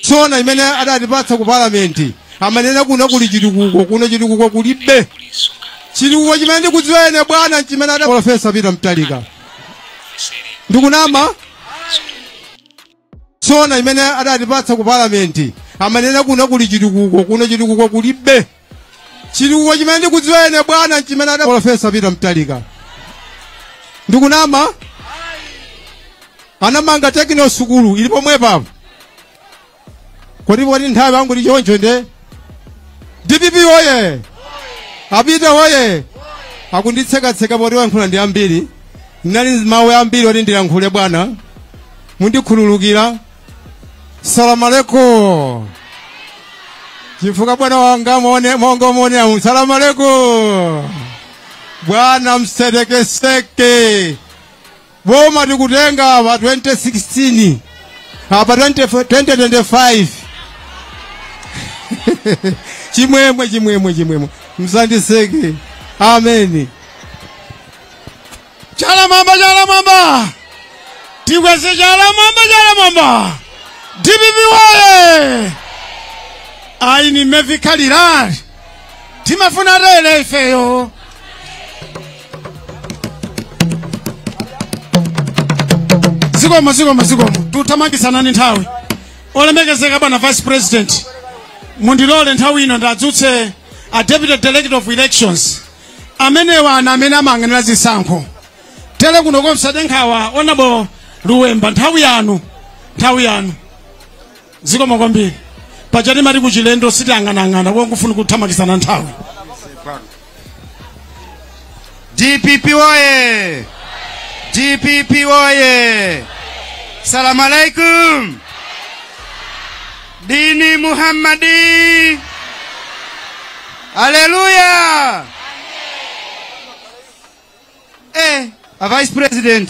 Sona imene adatipatsa ku palamenti amanena kuno kuli chitukuko, kuno chitukuko kulibe. Chitukuko chimene ndikudziwa ine bwana chimene ada Profesa Peter Mutharika. Ndikunama? Sona imene adatipatsa ku palamenti amanena kuno kuli chitukuko, kuno chitukuko kulibe. Chitukuko chimene ndikudziwa ine bwana chimene ada Profesa Peter Mutharika. Ndikunama? Anamanga technical school ili pomwe papo. Kodi poti nthawi yangu ndi choncho nde? DPP oye! Apita oye! Akunditsekatseka poti wankhula ndi ambiri. Ndinali mawu ambiri oti ndilankhule bwana. Mundikhululukira. Salamu alaikum. Chifukwa bwana wanga muone mongo muone salamu alaikum. Bwana msedekeseke. Boma tikutenga pa 2016 apa 2025. Chimwemwe chimwemwe chimwemwe. Msandiseke. Amen. Chala mamba chala mamba. Tikwese chala mamba chala mamba. DPP oye! Ayi ni mevikalira. Timafuna rele ifeyo. Zikomo zikomo zikomo. Tutamakisana ni nthawi. Olemekezeka bwana Vice President. Mundilole nthawi ino ndadzutse a Deputy Director of Elections. Amene wana amene amayang'anira zisankho. Tere kuno komsade nkhawa onabo Luwemba nthawi yanu. Nthawi yanu. Zikomo kwambiri. Paja timati kuchilendo sitiyang'anang'ana kongofuna kuthamakisana nthawi. DPP oye! DPP oye! Salamu alaikum. Dini Muhammadi. Haleluya. A Vice President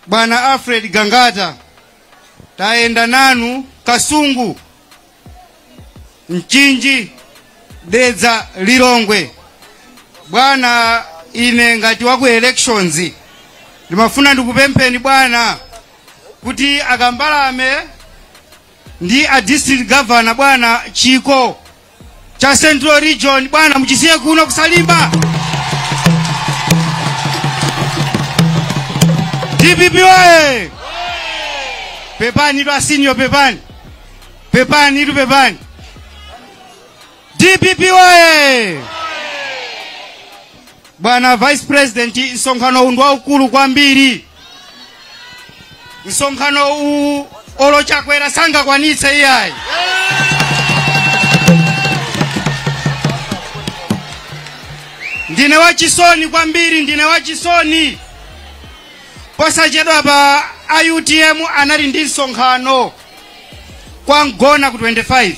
Bwana Alfred Gangata, taenda nanu Kasungu, Mchinji, Dedza, Lilongwe. Bwana ine ngati waku elections ndimafuna ndikupempheni bwana kuti akambalame ndi a district governor bwana Chiko cha Central Region bwana muchisiye kuno kusalimba. DPP oye! Pepani tu senior pepani. Pepani tu pepani. DPP oye! Bwana Vice President, msonkhano uwu ndi waukulu kwambiri. Msonkhano uwu olochakwera sangakwanitse iyayi. Ndine wachisoni kwambiri, ndine wachisoni. Posachedwa pa UTM anali ndi msonkhano kwa Ngona ku 25.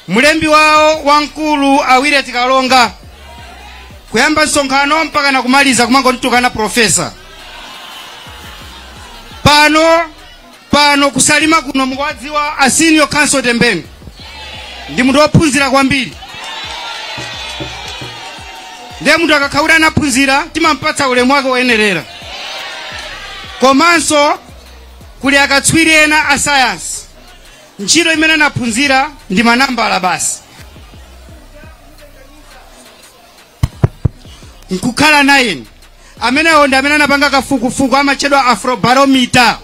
Mulembi wawo wamkulu Awire Tikalonga kuyamba msonkhano mpaka na kumaliza kumangotukana profesa. Pano kusalima kuno mukuwadziwa a senior counsel Tembenu. Ndi munthu wophunzira kwambiri. Ndiye munthu akakhaula anaphunzira timampatsa ulemu wake woyenerera. Komanso kuli akatswiri ena a science. Ntchito imene anaphunzira ndi manambala basi. Nkukhala 9. Amenewo ndi amene anapanga kafukufuku amatchedwa Afrobarometer.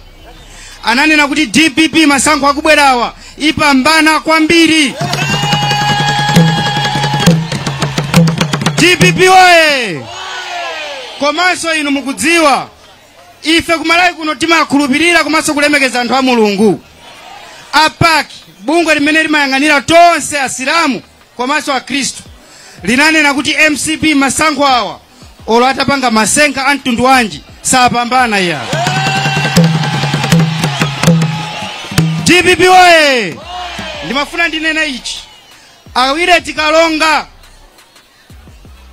Ananena kuti DPP masankho akubwerawa ipambana kwambiri. DPP oye! Komanso inu mukudziwa ife kumalawi kuno timakhulupirira komanso kulemekeza anthu a Mulungu. APAC bungwe limene limayang'anira tonse Asilamu komanso Akhristu linanena kuti MCP masankho awa olo atapanga masenka a mtundu wanji sapambana iya. DPP oye! Ndimafuna ndinene ichi. Awire Tikalonga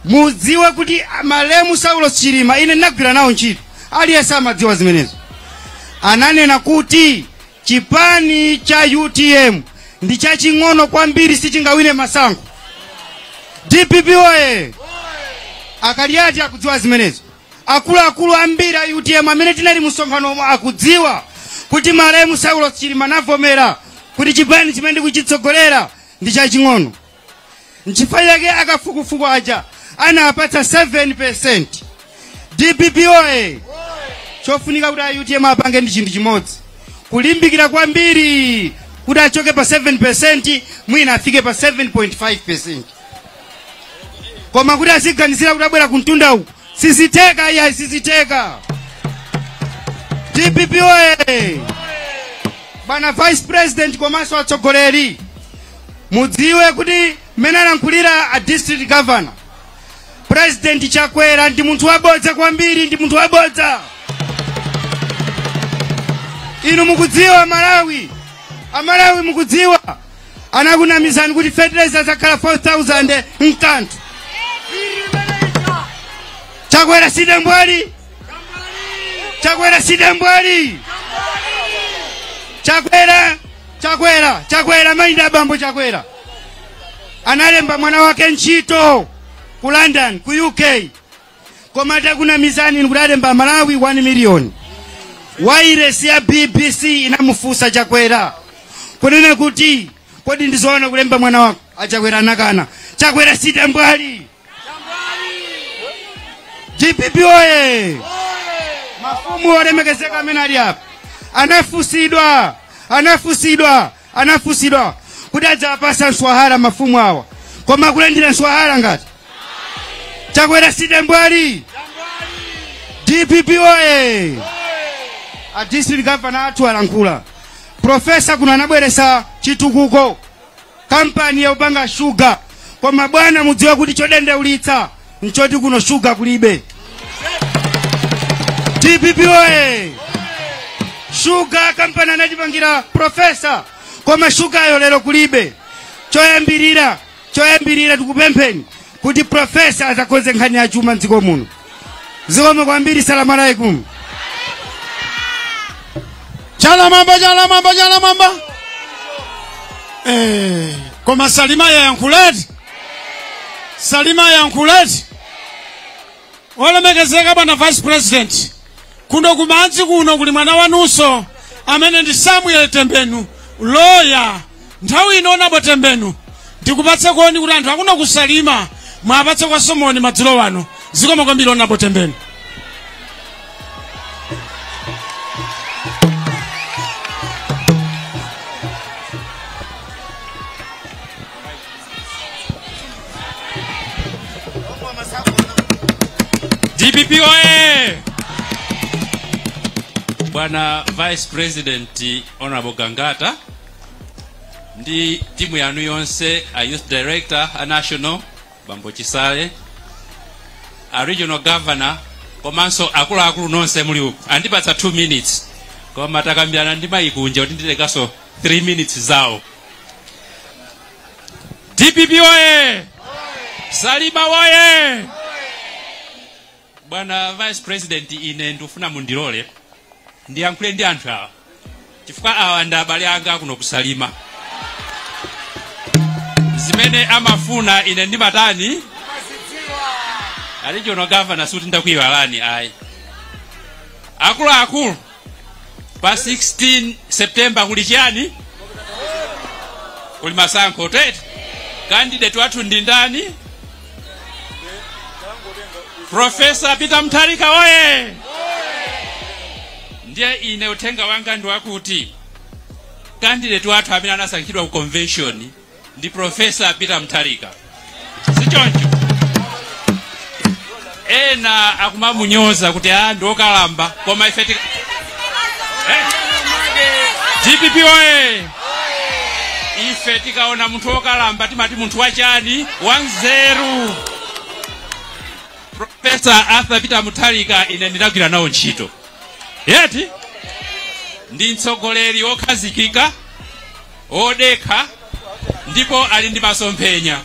mudziwe kuti malemu Saulo Chilima ine ndinagwira nawo ntchito. Aliyense amadziwa zimenezo. Ananena kuti chipani cha UTM ndi chaching'ono kwambiri sichingawine masankho. DPP oye! Akaliati akudziwa zimenezo. Akuluakulu ambiri a UTM amene tinali msonkhano akudziwa Kuti maremu Saulos Chilima anavomera kuti chipani chimene ndikuchitsogolera ndi chaching'ono. Nchifukwa chake akafukufuku aja anapatsa 7%. DPP oye! Chofunika kuti a UTM apange ndi chinthu chimodzi, kulimbikira kwambiri kuti achoke pa 7%, mwina afike pa 7.5%. Koma kuti aziganizira kuti abwera kumtunda uku, siziteka iya, siziteka. DPP oye! Bwana Vice President komanso atsogoleri, mudziwe kuti mmene alankhulira a district governor, President Chakwera ndi munthu wabodza kwambiri, ndi munthu wabodza. Inu mukudziwa Malawi, Amalawi mukudziwa anakunamizani kuti fertilizer azakhala 4000 mkanthu. Chakwera sidembwali, Chakwera sidembwali, Chakwera, Chakwera, Chakwera mainda abambo Chakwera analemba mwana wake ntchito ku London, ku UK, koma takunamizani kuti alemba Malawi 1 million. Wairesi ya BBC inamufunsa Chakwera kunena kuti kodi ndizoona kulemba mwana wako? Achakwera anakana. Chakwera sidembwali. DPP oye! Mafumu olemekezeka amene ali apa anafusidwa, anafusidwa, anafusidwa kuti adzapasa nswahara mafumu awa, koma kulandira nswahara ngati Chakwera sidembwali. DPP oye! A district governor athu alankhula. Profesa kuno anabweresa chitukuko, kampani yopanga shuga, koma bwana mudziwe kuti chodandaulitsa nchoti kuno shuga kulibe. DPP oye! Shuga kampani anatipangira profesa, koma shugayo lero kulibe. Choyambirira, choyambirira tikupempheni kuti profesa azakonze nkhani ya chuma mdziko muno. Zikomo kwambiri. Salamu alaikum. Chala mwamba, chala mwamba, chala mwamba. Koma Salima yayankhuleti, Salima yayankhuleti. Olemekezeka bwana Vice President, kuno kumadzi kuno kuli mwana wanunso amene ndi Samuel Tembenu, lawyer. Nthawi ino nabo Tembenu, ndikupatse koni kuti anthu akuno kusalima mwapatse kwa somoni madzulo wano. Zikomo kwambiri, onabo Tembenu. DPP oye! Bwana Vice President Honorable Gangata ndi timu yanu yonse, a youth director a national Bambo Chisale, a regional governor komanso akuluakulu nonse muli uku, andipatsa 2 minutes koma takambirana ndi mayikunja kuti nditekanso 3 minutes zawo. DPP oye! Salima oye! Bwana Vice President, ine ndikufuna mundilole ndiyankhule ndi anthu awa chifukwa awa ndi abale anga kuno kusalima. Zimene amafuna ine ndimatani? A regional governor, suti ndakuyiwalani ayi. Akuluakulu, pa 16 September kuli chiyani? Kuli masankho tete. Candidate wathu ndi ndani? Professor Peter Mutharika oye! Ndiye ine uthenga wanga ndi wakuti candidate wathu amene anasankhidwa ku convention ndi Professor Peter Mutharika, sichoncho? Ena akumamunyoza kuti a ndi okalamba, koma ife tika DPP oye! Ife tikaona munthu wokalamba timati munthu wachani? Wanzeru. Professor Arthur Peter Mutharika ine ndinagwira nawo ntchito yeti, ndi mtsogoleri wokhazikika, wodekha ndipo ali ndi masomphenya.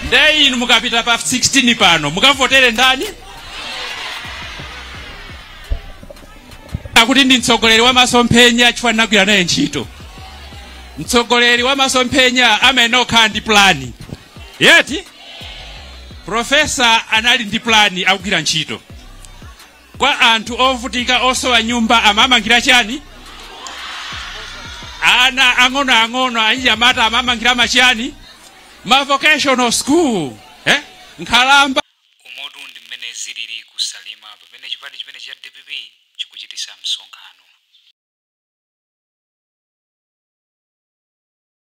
Nde inu mukapita pa 16 pano mukavotere ndani? Akuti ndi mtsogoleri wa masomphenya chifukwa ndinagwira naye ntchito. Mtsogoleri wa masomphenya amene okhala ndi plani yeti. Profesa anali ndi plani akugwira ntchito. Kwa anthu ovutika osowa nyumba amamangira chani? Ana ang'onoang'ono anyamata amamangira machani? Ma vocational school, eh? Nkhalamba. Umotu ndi mmene zilili ku Salima pamene chipani chimene cha DPP chikuchitisa msonkhano.